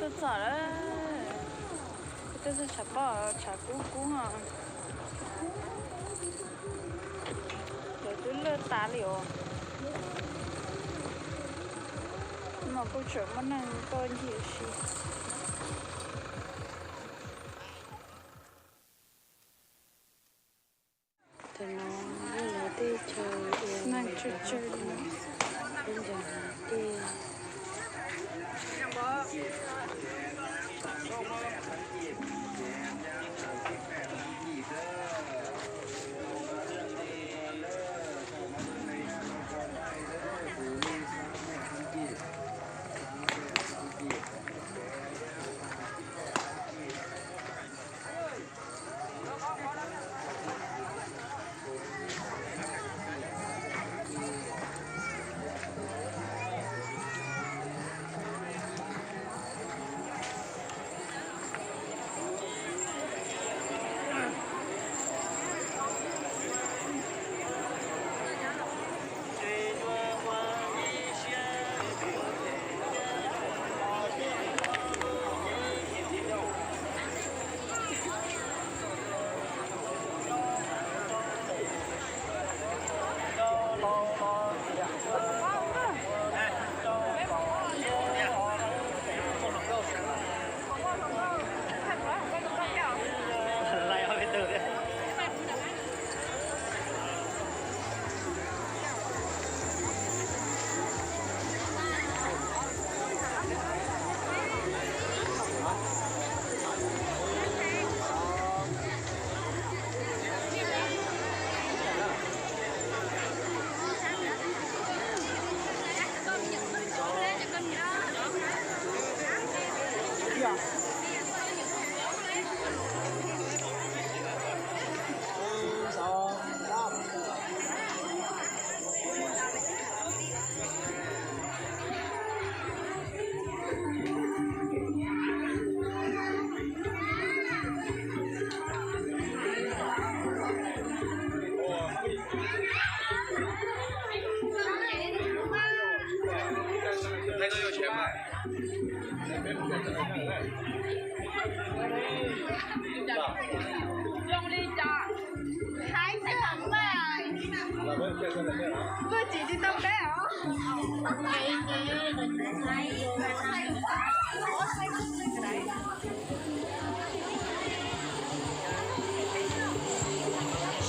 Txog lawm, tej tug tshav pob tshav kub kub os. Lawv twb lawj tas li os. Mas kuj tseem muaj neeg tuaj ncig ua si. Tam no yog lawv tej chaw ua neeg tsawg tsawg li, peb ncaws hnav tej.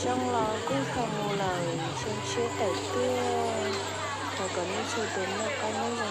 Xyoo los kuj xyoo lawm, xyoo tshiab tawm tuaj, thov kom nej txhua tus noj qab nyob zoo na.